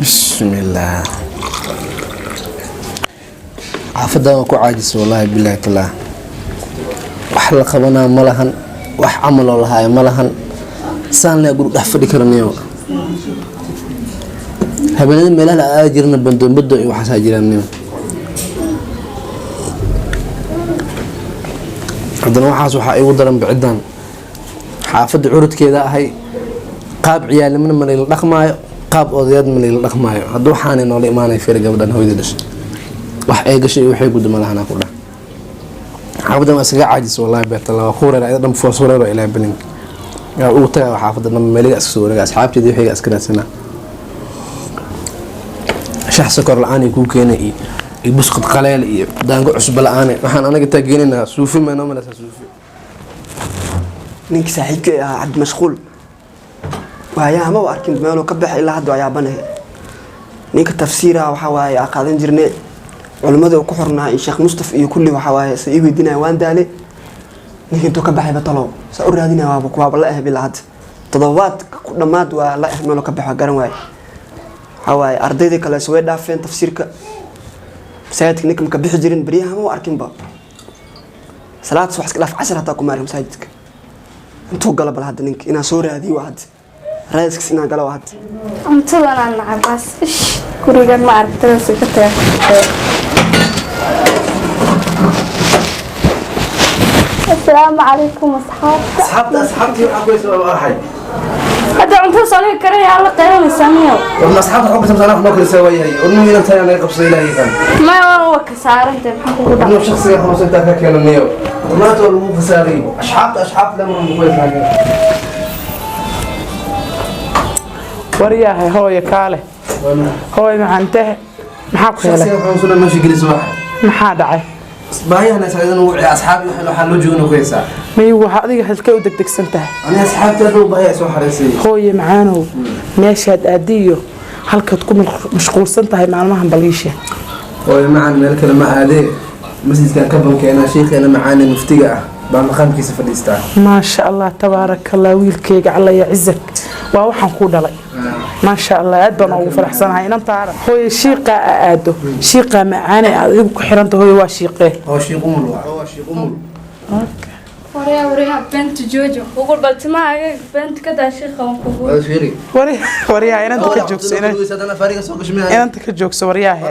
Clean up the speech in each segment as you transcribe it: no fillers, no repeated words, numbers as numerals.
Bismillaah. Xaafadan waa ku caajisa, wallaahi bilaahi tallaah. Wax la qabanaa ma lahan, wax camaloo lahaayo ma lahan. Saan lea guri dhex fadhi karaniyo. Habeenada meelaha la aadi jirana bandoonbado iyo waxaasaa jiraan. Haddana waxaas waxaa igu daran biciddan xaafadda curudkeeda ahay. Qaab ciyaalimana ma layla dhaqmaayo, qaab odayaad ma layla dhaqmaayo. Hadda waxaanay noola imaanay fira gabadhan hooyada dhashay, wax ay gashay iyo waxay guddo ma lahanaa ku dhah. Xaafaddan waa iskaga caajis, wallahi beertala waa ku wareer ayada dhan, foos wareer waa. Ilaahay balinka yaa ugu tagaa xaafadda dhan, meeliga iska soo wareega, asxaabteeda waxayga iska raadsanaa. Shax sokor la-aan ay kuu keenay iyo busqad qaleel iyo daango cusbo la-aan. Waxaan anaga taa geenaynaa suufi, ma noo malaysaa suufi? Ninkii saaxiibkay ahaa Cabdimashquul waayaha maba arkin, meeluu ka baxay ilaa hadda waa yaabanahe. Ninka tafsiiraha waxaa waaye aa qaadan jirne, culimmada uu ku xornaa iyo Sheekh Mustaf iyo kulli waxaa waaye sa ii weydiinaya. Waan daale, ninka intuu ka baxayba talow saa u raadinaya? Waaba la eh ilaa hadda toddobaad ku dhammaad waa la eh, meeluu ka baxo garan waaye. Waxaa waaye ardaydii kale way dhaafeen tafsiirka masaajidka, ninka maka bixi jirin. Baryaha ma arkinba, salaad subax iska dhaaf, casar hataa kuma arkin masaajidka intuu galo. Bal hadda ninka inaan soo raadiyo waa hadda raadiskiis inaan galo waa hadda. Cuntadan aan nacabaas ish, gurigan ma aragtadaas ka taga. Asalaamu calaykum asxaabta. Asxaabta, asxaabtii waxaa ku haysa waa axay. Hadda cuntada soo karaya la qaylanaysaa miyow? Warma asxaabta waxaa ku samsaan wax noo karisa waayahay. Warma inaan tahay naga qabsado, Ilaahay yaqaan. Maya, waa ka saarantay, maxaa kugu warma dhacay? Shakhsiga xanuunsan intaa ka keena niyo, maanta waa lagu khasaaray. Asxaabta, asxaabta lama ku haysaa. Waryahay hooyo, kaale hooyo, maxaantehe, maxaa ku helay? Shakhsiga xanuunsan meesha gelisa waxa. Maxaa dhacay? Baahiyahana isagana wuxuu asxaabi waxaa loo joogin ku haysaa. May, waxa adiga halkee u degdegsan tahay? Ani asxaabta hadda baahiya soo xareysay. Hooye macaanow, meeshaad aadiyo halkaad ku mashquulsan tahay maalmahan bal ii sheeg. Hooyo macan, meel kale ma aadee, masjidkan ka bankeena sheekheena macaane muftiga ah baa maqaamkiisa fadhiistaa. Maasha Allah, tabaaraka Allah, wiilkeyga, alla ya cizak, waa waxaan kuu dhalay. Maasha Allah, aad baan ugu faraxsanahay inantaara. Hooye, shiiqaa aa aado, shiiqaa macaane aad adigu ku xiranta, hooye, waa shiiqee? Oo shiiq Umul, waa shiiq Umul. Waryaa, waryaa, beenta joojo ugu baltimahaaga, beenta ka daa, shiiqa waan kugu fiiri. Waryaa, inanta ka joogso, inanta ka joogso waryaahe.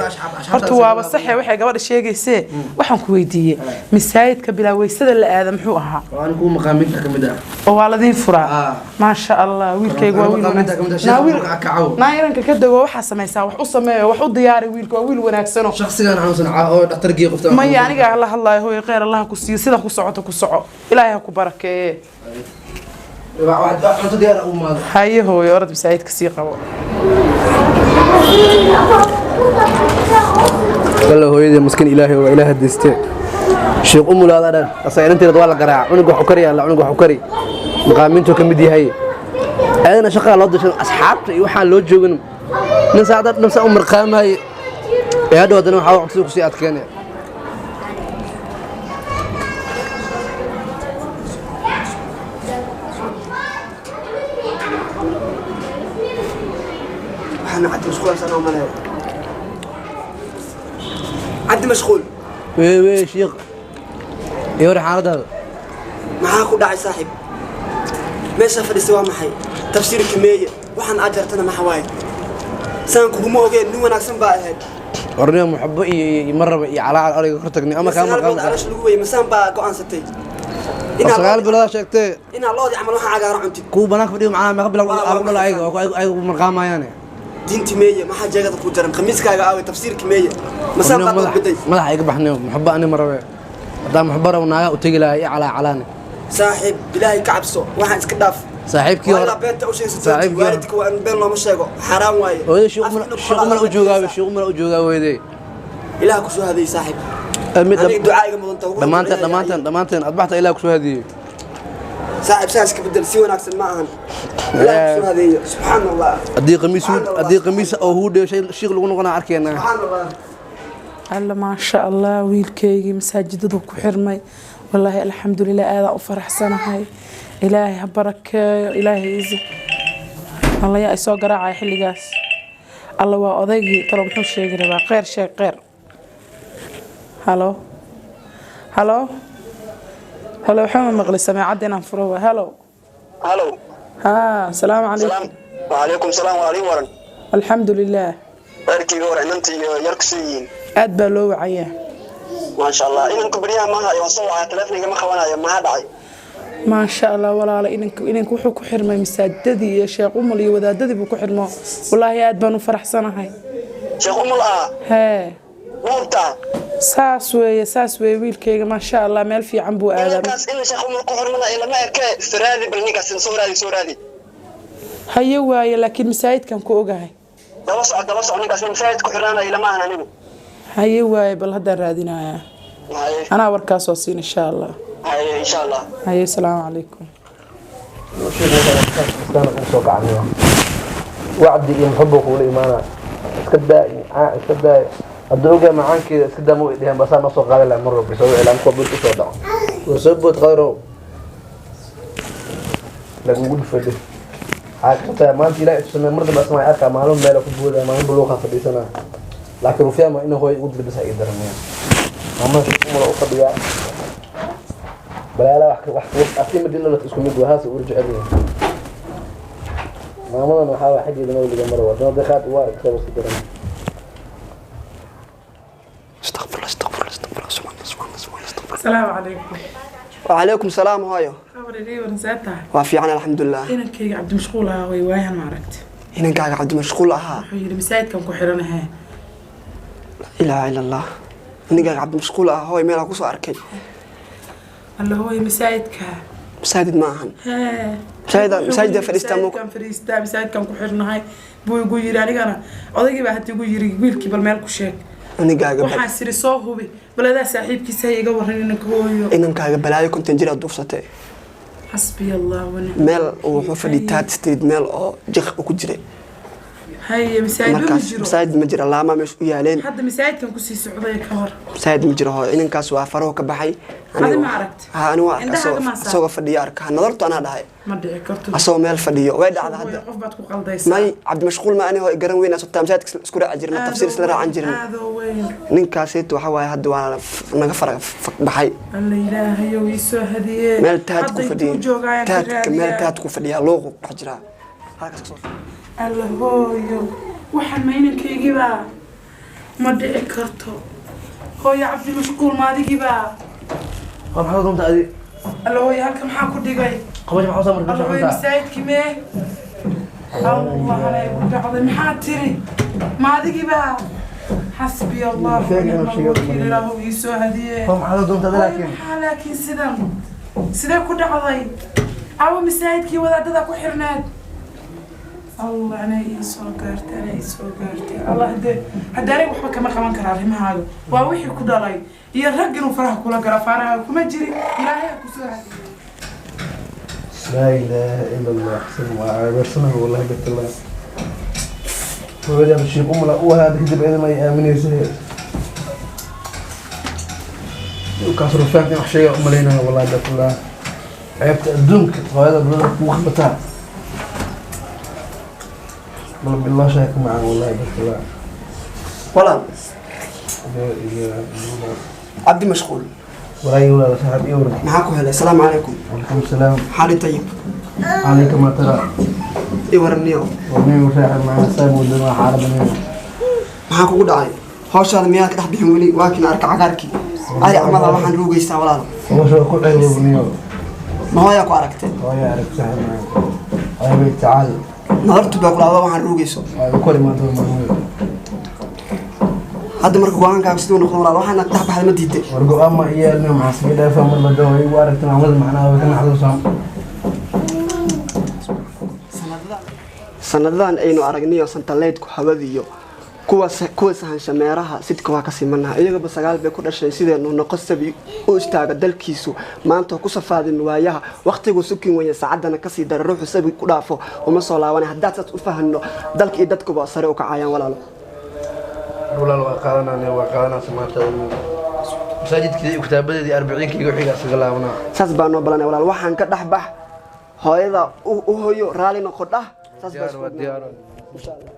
Horta waaba saxe waxay gabadha sheegaysee. Waxaan ku weydiiyey, masaajidka bilaa weysada la aada muxuu ahaa? Waan kuu maqaaminta kamid ah. Oo waa ladiin furaa? Ah. Maasha Allah, wiilkaygu waa wiil Maqaaminta kamid ah, wanaagsan. Naa sheekha wiil markaa kacaw. Naa inanka ka dego, waxaa samaysaa wax u sameeyo, wax u diyaari. Wiilka waa wiil wanaagsano. Shakhsigan xanuunsan oo dhakhtar geey qofta. Maya, aniga la hadlaayo. Hooyo, kheyr Allah ku siiyo, sida ku socoto ku soco, Ilaahay ha ku barakeeye. Wax cunto diyaar u maado. Haye hooyo, orod masaajidka sii qabo. Walla hooyadii maskiin, Ilaahay waa Ilaahay diste. Sheekh Umul aada dhan asaa inanteeda waa la garaaca. Cunug wax u kari alla, cunug wax u kari, maqaamintuu ka mid yahay. Ayadana shaqaa loo dashan, asxaabta iyo waxaan loo joogin. Nin saacada dhan saa u marqaamaye ee hadhow haddana waxaa cuntada kusii adkeynaya. Waxaana Cabdi Mashquul sanoo maleeyo. Cabdi Mashquul. Wee wee, shiikh iyo hore xaaladaada. Maxaa ku dhacay saaxiib? Meesha fadhiisa waa maxay? Tafsiirka meeye? Waxaan aad jartana maxa waaye? Saan kuguma ogeen, nin wanaagsan baa ahayd. Warniyo muxabo iyo marraba iyo calaacal ariga kor tagnay ama kaa 9 bilood maqaamka. Caloosha lagu weyey, masaan baa go'aansatay 9 biloodaa sheegtee. Inaad loodii camal waxaa cagaaro cuntid? Kuwa banaanka fadhiyo macnaha meeqa bilood lagu dhala ayaga marqaamayaane? Diinti meeye? Maxaa jeegada ku jaran? Khamiiskaaga aaway? Tafsiirka meeye? Masaan baa doorbiday? Madaxa iga baxnayo, muxabo ani ma rabe. Haddaan muxabo rabo, naagaa u tegi lahaa iyo calaacalaane. Saaxiib, Ilaahay ka cabso, waxaan iska dhaaf. Saaxiibkii waa hore ilaa beenta u sheegsato. Saaxiibkii hore. Waalidka waa in been looma sheego, xaaraan waaye. Hooyada Afka inuu shiiq Umar u qoraal joogaa, shiiq Umar u joogaa weydey. Ilaah ku soo hadeeyey saaxiib. Mid aniga ducaa iga mudanta ugu dhammaanteen duceeya. Dhammaanteen, dhammaanteen adbaxta Ilaah kusoo hadiyey. Saaxiib, saas ka bedel, si wanaagsan ma ahan. Ilaah ku soo hadeeyo, subxaan Allah. Haddii qamiis Subxaan Allah. haddii qamiis oo huudheyo shiiq lagu noqonaa arkeenaa. Subxaan Allah. Alla, maasha Allah, wiilkaygii masaajidadu ku xirmay. Wallaahi alxamdulilah, aadaan u faraxsanahay. Ilaahay ha barakeeyo, Ilaahay izi. Alla, yaa isoo garaacaya xilligaas? Alla waa odaygii talo, muxuu sheegi rabaa? Kheyr sheeg, kheyr. Halo, halo, halo, waxaa ma maqli sameecadda inaan furo waa. Halo. Halo. Haa, asalaamu calaykum. Salaam. Wacalaykum salaam, waa ii waran. Alxamdu lilaah. Reerkayga war, inanta iyo yarku soo yihiin? Aad baa loo wacayaa. Maasha Allah. Inanku baryaha maaha waan soo wacaa, teleefonayga ma qabanayo, maxaa dhacay? Maasha Allah walaala, inanka wuxuu ku xirmay masaajidadii iyo Sheekh Umul iyo wadaadadii buu ku xirmo. Wallaahi aad baan u faraxsanahay. Sheekh Umul ah? Hee. Muubtaa? Saas weeye, saas weeye wiilkayga, maasha Allah, meel fiican buu aadaa. Inankaas in Sheekh Umul ku xirmana ilama eke. Siraadi bal ninkaas, soo raadi, soo raadi. Haye waaye, laakiin masaajidkan ku ogahay. Daba soco, daba soco ninkaas, in masaajid ku xirnaana ilama ahan anigu. Haye waaye, bal haddaan raadinayaa. Haye. Anaa warkaas oo siin, insha Allah. Haye, insha Allah. Haye, asalaamu calaykum. Soo kacniyo wacdi iyo muxubu kuula imaana. Iska daa, iska daa. Hadduu ogaa macaankeeda iska daa ma dheheen, basaa noo soo qaadan laha mar walba soo wici kuwa bud usoo dhaco. War soo bood qadrow, lagugu dhufade. Waxaa ka tahay maanta Ilaah itusamee mar dambe asmaa arkaa maalin meel ku boodaya, maalin buluuqa fadhiisanaa, laakiin rufiyaama inuu hooy ugu dilbisa ii daramaya. Maamada umula u fadhiyaa balaala wax wax asi madina la isku mid waa haas uu jecel yahay. Maamadan waxaa waa xaggeeda mawliga mar wadana daqaad waa aragtaa isku daran. Astaqfirullah, astaqfirullah, astaqfirullah, subxaan Allah, subxaan Allah, subxaan Allah, astaqfirullah. Asalaamu calaykum. Wacalaykum salaam hooyo. Khabar waran, see tahay? Waa fiican, alxamdulilah. Inankayga Cabdimashquul ahaa way waayahan, ma aragti? Inankaaga Cabdimashquul ahaa? Wuxuu yidhi masaajidkan ku xiranahay. Laa ilaaha ila Allah. Inankaaga Cabdimashquul ah hooyo meelaa kusoo arkay. Alla hooyo, masaajidka. Masaajid ma ahan. Hee. Masaajidda fadhiistaa Masaajidkan fadhiistaa, masaajidkan ku xirnahay buu igu yidhi. Anigana odaygii baa hadda igu yidhi wiilkii bal meel ku sheeg. Inankaaga Waxaa siri soo hubi bal adaa saaxiibkiisa ha iga warran inanka hooyo. Inankaaga balaayo 50 jir aad duufsatay. Xasbiya Allah wa nicma. Meel uu wuxuu fadhiyay Third Street, meel oo jiq ku jiray. Haye, masaajid ma Markaas jiro? Masaajid ma jira, laamaa meesha u yaaleen. Hadda masaajidkan kusii socday ka hor. Masaajid ma jiro hooyo, inankaas waa farahu ka baxay. Adi ma aragti? Ha, ani waa arkay. Indhahaaga ma saar? Asagoo fadhiyo arka, nadartu anaa dhahay. Ma dhici karto. Asagoo meel fadhiyo way dhacda Hooyo, hadda. Qof baad ku qaldaysaa. May, Cabdimashquul ma ani hooyo garan weyn asoo masaajidka isku raaci jirna, tafsiir isla raacan jirna. Aadoo weyn. Ninkaasaytu waxa waaye hadda waa naga fara baxay. Alla ilaahayow ii soo hadiyee. Meel taad ku Hadda intuu fadhiyo joogaayaan ka taadka meel raadiyaa. taad ku fadhiyaa, luuqu ku dhex jiraa halkaas kasoo. Alla hooyo, waxaan ma inankaygiibaa? Ma dhici karto hooyo, Cabdimashquul maadigiibaa? Waa maxaa doonta adi? Alla hooyo, halka maxaa ku dhigay? Qabash maxaa soo markay? Alla hooyo, masaajidkii mee? Allah alay ku dhacday, maxaa tiri? Maadigiibaa? Xasbiya Allah wa nicma alwakiil, ilaahu ii soo hadiyee. Waa maxaa doonta adi Hooyo, laakiin? Maxaa laakiin sidan sidee ku dhacday? Caawa masaajidkii wadaadada ku xirneed. Allah, anaa ii soo gaartay, anaa ii soo gaartay. Allah, hadde aniga waxba kama qaban kara arrimahaaga. Waa wixii ku dhalay iyo rag inuu faraha kula galo, faaraha kuma jiri. Ilaahay ha kusoo hadiyo. لا إله إلا الله، أحسن وعبرسنه والله بيت الله. هو الشيخ أم لا وهذا كذب عندما يآمن يسهل وكسر فاتني وحشية أم لينا والله بيت الله. عيبت أدونك هذا بلد وخبتها والله بالله شايك معه والله بيت الله. Walaal. لا إله إلا الله. Cabdimashquul. ولا يولا صاحب يورد. Maxaa ku helay? Asalaamu calaykum. وعليكم السلام. Xaali tayib? عليك ما ترى. Ii waraniyo. ومن وساعد مع السلام ودنا حالة Maxaa kugu dhacay? Hawshaada miyaad ka dhex bixin weli? Waa kin arka cagaarkii ari camada waxaan ruugaysaa walaal. وشو كل عيب. Ma hooyaa ku aragtay? hooyo arag saaxiib hooyo bay tacaal. Nadartu baa kula adoo waxaan ruugayso. Waa ku imaado maamuul. Hadda marka go-aankaaga siduu noqdo walaal, waxaana dhex baxda ma diiday? War go'aan ma iyaalna, maxaa iskaga dhaafaa mar la dawo igu aragtay maamada macnaha way ka naxduusan. Sanadadan aynu aragniyo santaleydku hawadiyo kuwa sahanshameeraha sidka waa ka simanaha, iyagaba 9 bay ku dhashay. Sideenu noqo sabi u istaaga dalkiisu maanta ku safaadin waayaha waqtigu sukin weeye, saacaddana kasii dara, ruuxu sabi ku dhaafo uma soo laabanay. Haddaad saas u fahanno, dalka iyo dadkuba sare u kacayaan walaalo. Walaal, waa qaadanaa, waa qaadanaa samaanta masaajidkii iyo kitaabadeedii arbiciinkayga wixiga isaga laabanaa. Saas baa noo balanay walaal, waxaan ka dhex bax, hooyada u hoyo, raali noqo dhah, saas baa Diyaar isku waa diyaar. Insha Allah.